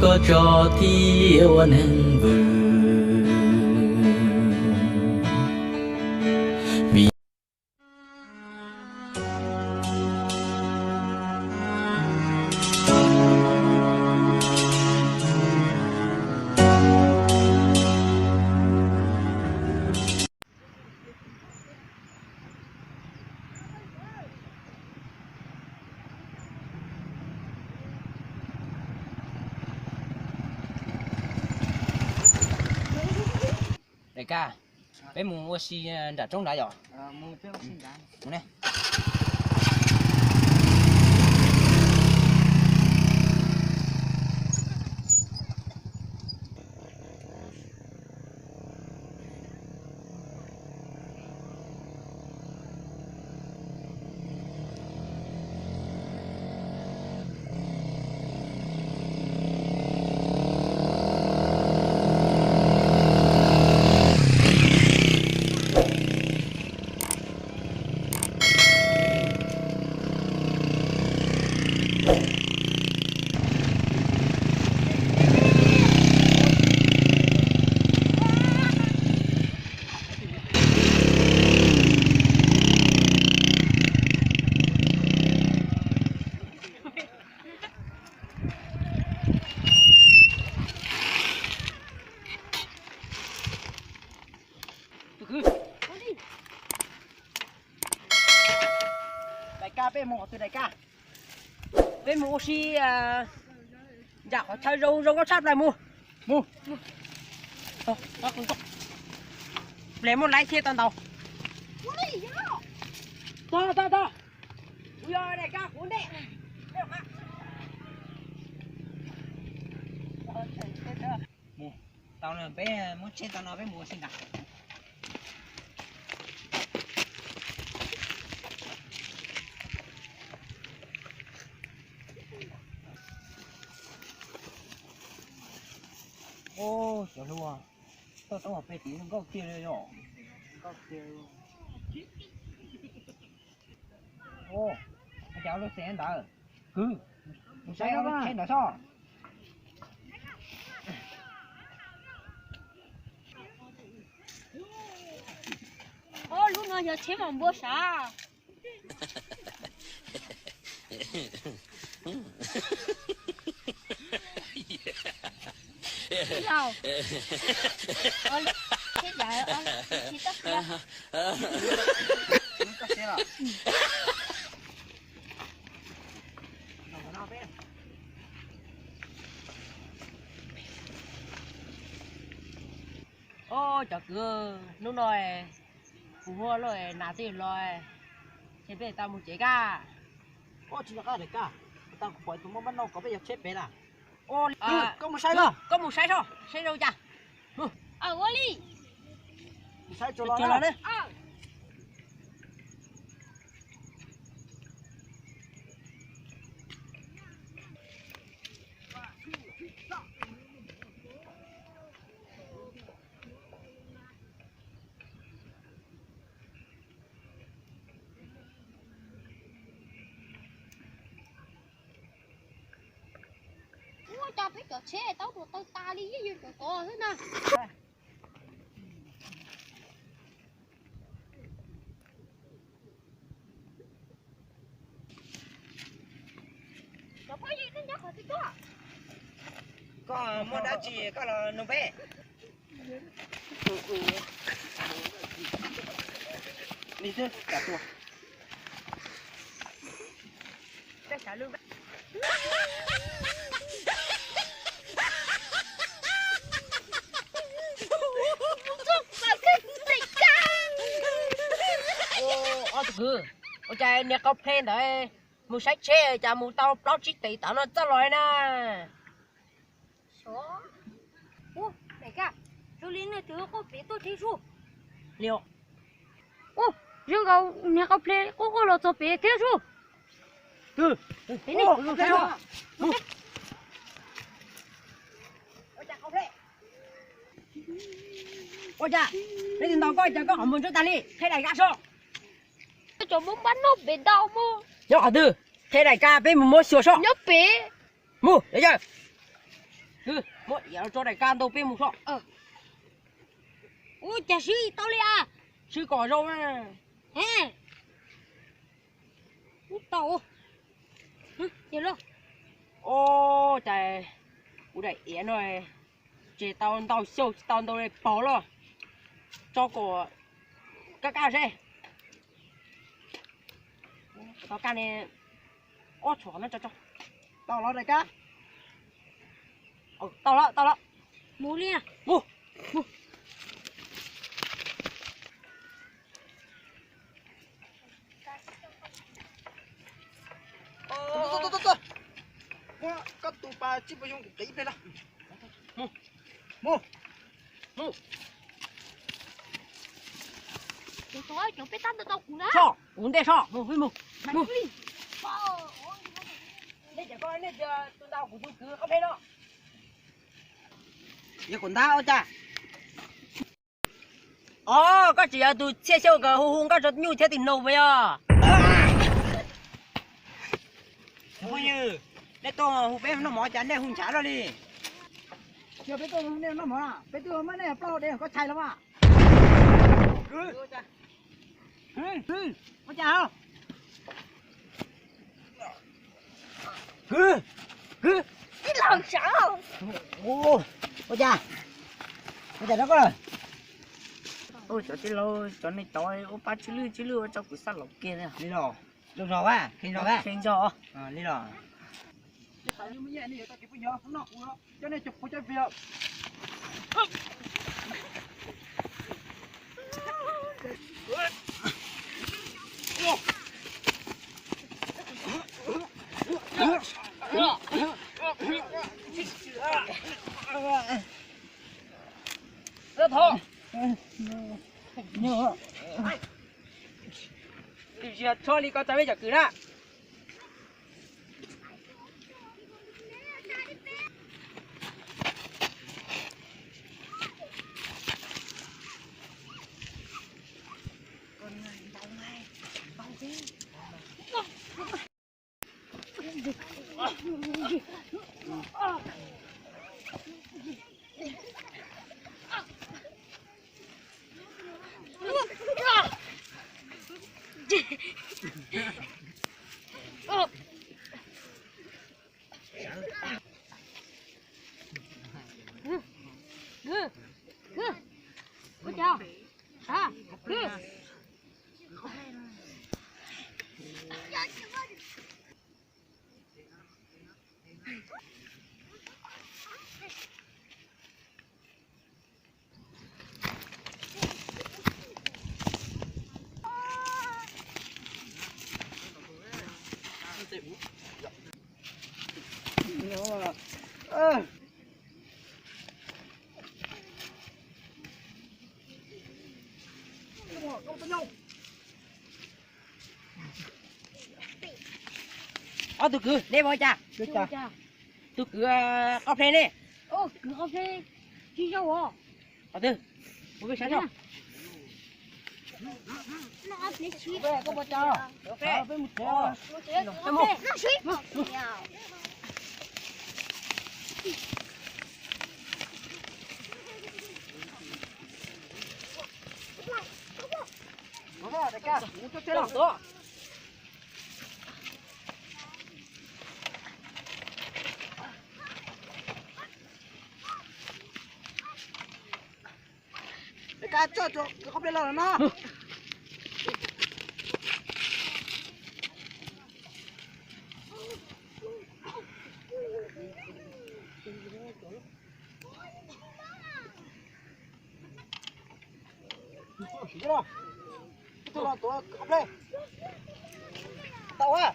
koj tso thiab ua neeg vwm. Vim Daim Kaj, peb mus ua si nram roob nrad yom? Mus ne. Daim Kaj, peb mus qhov twg Daim Kaj? Peb mus ua si nram qhov chaw zoo zoo nkauj tshaj plaws mus. Mus. Ple muaj laib thiaj tau ntaus. Tog tog tog. Kuv yog Daim Kaj kuv ntej. Mus tau no peb muab tsheb tau no peb mus ua si ntag. Cov hlub, toj roob pem tid zoo nkauj tiag li yom. Nkauj tiag. Ua cas lub xeev ntawd, kwv, mus saib lub tsheb ntawd sob. Ob lub no yog tsheb mas npua sav. Tsheb yam, tsheb tsis tau. Ob cov kwv, hnub no kuv hu luj nas twb los, ces peb tau mus tsev kaj. Ua tsis nco qab daim Kaj, tau kuv pom tus muaj npab noj kom peb yog tsheb pem na. Koj mus saib, koj mus saib soj, saib zoo cas. Ua li. Mus saib tsuas los na. Ua cas peb cov tsheb taub hau tawg tas li, yeej yog cov tod xwb na. Cov phooj ywg, nej nyob qhov twg tuaj? Koj muaj dab tsi koj los nug peb. Li twb kam tuaj. Ob tug kwv, ua cas niag qau ple ntawd mus saib tsheb cas mus tau plaub tsib tes tom no txoj los na. Ua, daim Kaj, zoo li nej twb quaj pem tuaj thiab sub. Li os. Ua, zoo nkaus niag qau ple quaj quaj los txog pem thiab sub. Ua cas, nej twb ntaus koj cas koj qhov muag ntsuab tas li, qhia daim Kaj soj. Cov muab npab noj pem ntau mus. Nyob qhov twg? Qhia daim Kaj peb mus muab xyuas soj. Nyob pem. Mus, yawg. Kwv, muab iav los tso daim kab ntau peb mus so. Ua cas swb tau li a? Swb kom zoo na. Ub tau. Ua cas kuv daim iav no tsis tau ntau xyaum, tsis tau ntau li pog los. Tso kom kab kab seb. Tso kab ne. Ob tshuam no tso tso. Tau los daim kab. Tau lawm, tau lawm. Mus li. Mus. Mus. Tuaj, tuaj, tuaj, tuaj. Muab koj tus pas tsib puas xyoo kuv qiv ib pliag los. Mus. Mus. Mus. Cov peb tab ntau tau kuv na. So, kuv ntej so, mus, mus, mus. Nej cov koj, nej tus ntau kuv tus kwv qab pleb no. Yog kuv ntab ua cas? Os, koj tseem yog tus txhiaj xyaum kawg hu hu nkauj tso nyuj thiab tis naus puas yog? Phooj ywg, nej tuaj hu peb noj mov cas nej hu ntshav luaj li? Tsis yog peb tuaj hu nej noj mov, peb twb muab nej plaub hau dev koj tshais los mas. Ua cas? Kwv, kwv, ua cas? Ua cas? Ua cas rau koj? Ua cov tij laug, cov neeg tod ua pab tsw lwj tsw lwj ua rau kuv xav laus kiag li. Li los, zoo zog a, kheev zog a. Kheev zog. Li los. Txhob li ko tso peb cov kwv na. Ob tug kwv, nej ua cas? Tus kwv qab pleb ne? Qhov twg? Mus peb saib tso. Koj ua cas? Peb mus tsev. Ka tso qhov peb los no. Tau a.